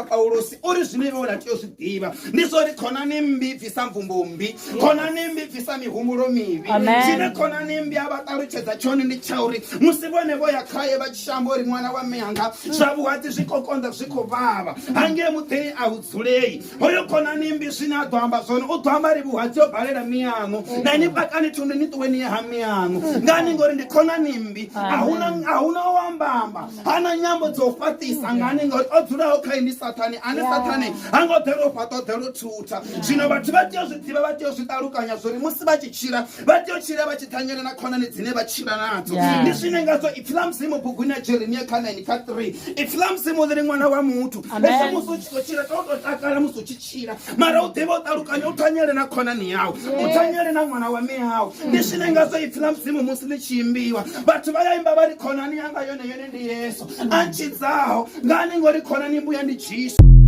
Paulosi uri zwine vhe na tea u zwi ḓivha ndi zwa uri khonani mmbi bvisa mvumbo mmbi, khonani mmbi bvisa mihumbulo mivhi. Zwine khonani mmbi a vha ṱalutshedza tshone ndi tsha uri musi vhone vho ya khaye vha tshi amba uri ṅwana wa mme anga zwa vhuhadzi zwi khou konḓa zwi khou vhavha hangei muḓini a hu dzulei, hoyo khonani mmbi zwine a ḓo amba zwone u ḓo amba ri vhuhadzi ho balela miyaṋu na ni pakani thundu ni ṱuwe ni ye ha miyaṋu. Ngani? Ngori ndi khonani mmbi, a huna a huna u amba amba hana nyambo dzo fhaṱisa. Ngani? Ngauri o dzulaho khae ndi Sathane, ane Sathane ha ngo ḓela u fhaṱa, o ḓela u thutha. Zwino vhathu vha tea u zwi ḓivha, vha tea u zwi ṱalukanya zwori musi vha tshi tshila vha tea u tshila vha tshi thanyela na khonani dzine vha tshila nadzo. Ndi zwine ngazwo ipfi ḽa Mudzimu buguni ya Jeremia kha 9 kha 3, ipfi ḽa Mudzimu ḽi ri, ṅwana wa muthu, hezwi musi u tshi khou tshila to tou takala musi u tshi tshila, mara u ḓivha u ṱalukanya, u thanyele na khonani yau, u thanyele na ṅwana wa miau. Ndi zwine ngazwo ipfi ḽa Mudzimu musi ḽi tshi imbiwa vhathu vha ya imba vha ri, khonani yanga yone yone ndi Yesu a ntshidzaho. Ngani? Ngori khonani mbuya ndi Jesu.